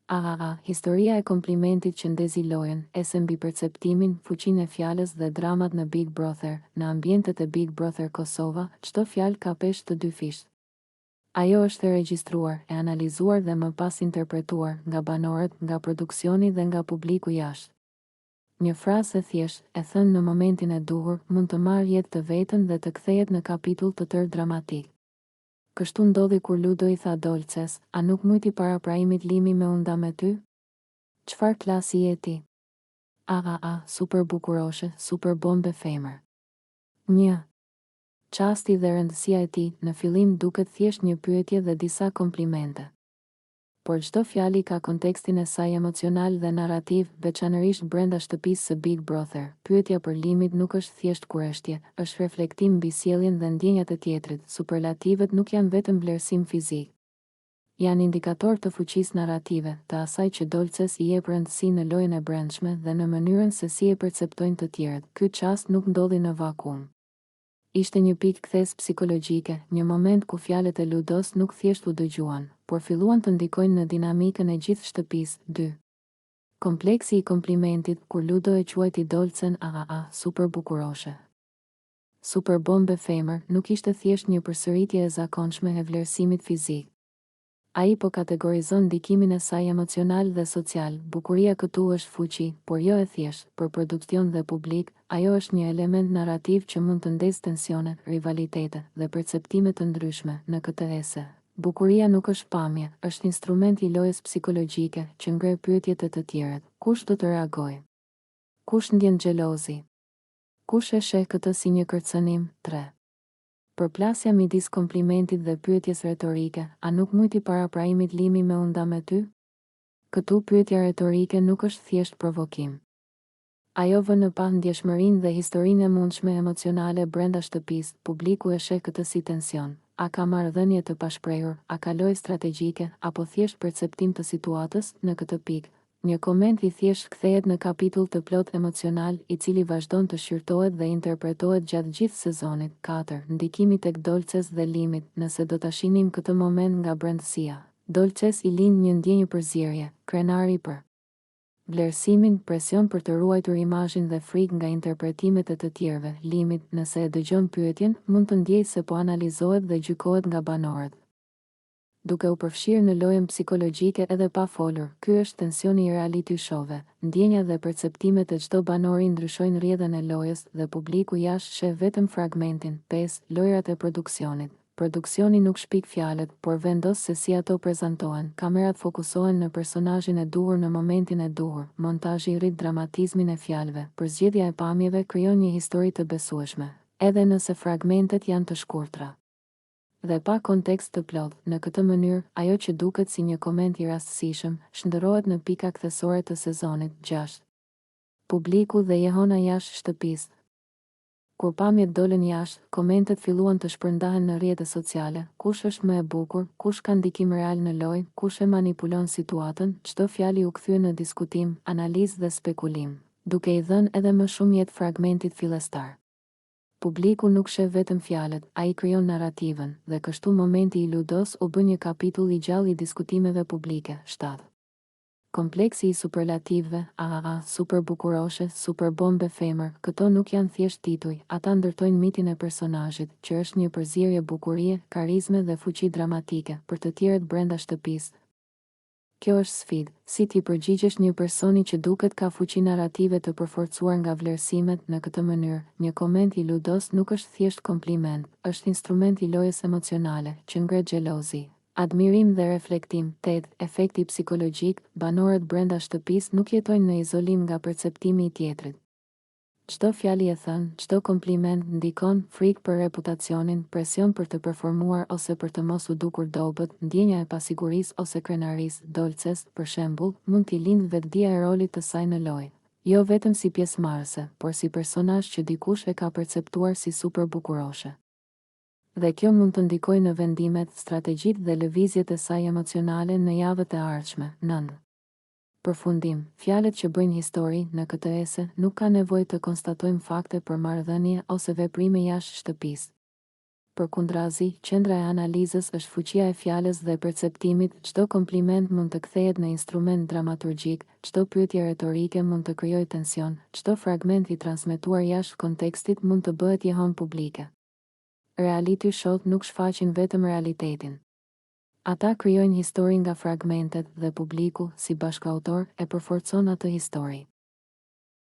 AAA, historia e komplimentit që ndezi lojën, ese mbi perceptimin, fuqinë e fjalës dhe dramat në Big Brother, në ambientet e Big Brother Kosova, çdo fjalë ka peshë të dyfishtë. Ajo është e regjistruar, e analizuar dhe më pas interpretuar, nga banorët, nga produksioni dhe nga publiku jashtë. Një frazë e thjeshtë, e thënë në momentin e duhur, mund të marrë jetë të vetën dhe të kthehet në kapitull të tërë dramatik. Kështu ndodhi kur Ludo i tha Dolces, A nuk mujti para prajmit Limi me u nda me ty? Çfarë klasi je ti? AAA, super bukuroshe, super bombe femër. Një. Çasti dhe rëndësia e tij, në fillim duket thjesht një pyetje dhe disa komplimente. Por çdo fjali ka kontekstin e saj emocional dhe narrativ, veçanërisht brenda shtëpisë së Big Brother. Pyetja për Limit nuk është thjesht kureshtje, është reflektim mbi sjelljen dhe ndjenjat e tjetrit, superlativët nuk janë vetëm vlerësim fizik. Janë indikatorë të fuqisë narrative, të asaj që Dolces i jep rëndësi në lojën e brendshme dhe në mënyrën se si e perceptojnë të tjerët. Ky çast nuk ndodhi në vakuum. Ishte një pikë kthesë psikologjike, një moment ku fjalët e Ludos nuk thjesht u dëgjuan, por filluan të ndikojnë në dinamikën e gjithë shtëpisë. Dy. Kompleksi i komplimentit, kur Ludo e quajti Dolcen AAA, super bukuroshe. Super bombe femër, nuk ishte thjesht një përsëritje e zakonshme e vlerësimit fizik. Ai po kategorizon ndikimin e saj emocional dhe social, bukuria këtu është fuqi, por jo e thjeshtë, për produksion dhe publik, ajo është një element narrativ që mund të ndezë tensione, rivalitete, dhe perceptime të ndryshme, në këtë ese. Bukuria nuk është pamje, është instrument i lojës psikologjike, që ngre pyetje te të tjerët, kush do të reagojë? Kush ndjen xhelozi? Kush e sheh këtë si një kërcënim? 3. Përplasja midis komplimentit dhe pyetjes retorike, a nuk mujti para prajmit Limi me u nda me ty? Këtu pyetja retorike nuk është thjesht provokim. Ajo vë në pah ndjeshmërinë dhe historinë e mundshme emocionale brenda shtëpisë, publiku e sheh këtë si tension. A ka marrëdhënie të pashprehur, a ka lojë strategjike, apo thjesht perceptim të situatës, në këtë pikë, Një koment i thjeshtë kthehet në kapitull të plotë emocional, i cili vazhdon të shqyrtohet dhe interpretohet gjatë gjithë sezonit. 4, Ndikimi tek Dolces dhe Limit, nëse do ta shihnim këtë moment nga brendësia. Dolces i lind një ndjenjë përzierje, krenari për vlerësimin, presion për të ruajtur imazhin dhe frikë nga interpretimet e të tjerëve. Limit, nëse e dëgjon pyetjen, mund të ndjejë se po analizohet dhe gjykohet nga banorët. Duke u përfshirë në lojën psikologjike edhe pa folur, ky është tensioni i reality show-ve. Ndjenjat dhe perceptimet e çdo banori ndryshojnë rrjedhën e lojës dhe publiku jashtë sheh vetëm fragmentin. 5, Lojërat e produksionit. Produksioni nuk shpik fjalët, por vendos se si ato prezantohen, kamerat fokusohen në personazhin e duhur në momentin e duhur, montazhi rrit dramatizmin e fjalëve, përzgjedhja e pamjeve krijon një histori të besueshme, edhe nëse fragmentet janë të shkurtra. Dhe pa kontekst të plotë, në këtë mënyrë, ajo që duket si një koment i rastësishëm, shndërrohet në pika kthesore të sezonit. 6. Publiku dhe jehona jashtë shtëpisë. Kur pamjet dolën jashtë, komentet filluan të shpërndahen në rrjete sociale, kush është më e bukur, kush ka ndikim real në lojë, kush e manipulon situatën, çdo fjali u kthye në diskutim, analizë dhe spekulim, duke i dhënë edhe më shumë jetë fragmentit fillestar. Publiku nuk sheh vetëm fjalët, ai krijon narrativën, dhe kështu momenti i Ludos u bë një kapitull i gjallë i diskutimeve publike. 7. Kompleksi i superlativëve, AAA, super bukuroshe, super bombe femër, këto nuk janë thjesht tituj, ata ndërtojnë mitin e personazhit, që është një përzierje bukurie, karizme dhe fuqi dramatike, për të tjerët brenda shtëpisë, Kjo është sfidë, si t'i përgjigjesh një personi që duket ka fuqi narrative të përforcuar nga vlerësimet në këtë mënyrë, një koment i Ludos nuk është thjesht kompliment, është instrument i lojës emocionale, që ngre xhelozi, admirim dhe reflektim. 8, Efekti psikologjik, banorët brenda shtëpisë nuk jetojnë në izolim nga perceptimi i tjetrit. Çdo fjali e thënë, çdo kompliment ndikon, frikë për reputacionin, presion për të performuar ose për të mos u dukur dobët, ndjenja e pasigurisë ose krenarisë, Dolces, për shembull, mund t'i lindë vetëdija e rolit të saj në lojë. Jo vetëm si pjesëmarrëse, por si personazh që dikush e ka perceptuar si super bukuroshe. Dhe kjo mund të ndikojë në vendimet, strategjitë dhe lëvizjet e saj emocionale në javët e ardhshme. 9. Përfundim, Fjalët që bëjnë histori, në këtë ese, nuk ka nevojë të konstatojmë fakte për marrëdhënie ose veprime jashtë shtëpisë. përkundrazi, qendra e analizës është fuqia e fjalës dhe perceptimit, çdo kompliment mund të kthehet në instrument dramaturgjik, çdo pyetje retorike mund të krijojë tension, çdo fragment i transmetuar jashtë kontekstit mund të bëhet jehonë publike. Reality show-t nuk shfaqin vetëm realitetin. Ata krijojnë histori nga fragmentet dhe publiku, si bashkautor, e përforcon atë histori.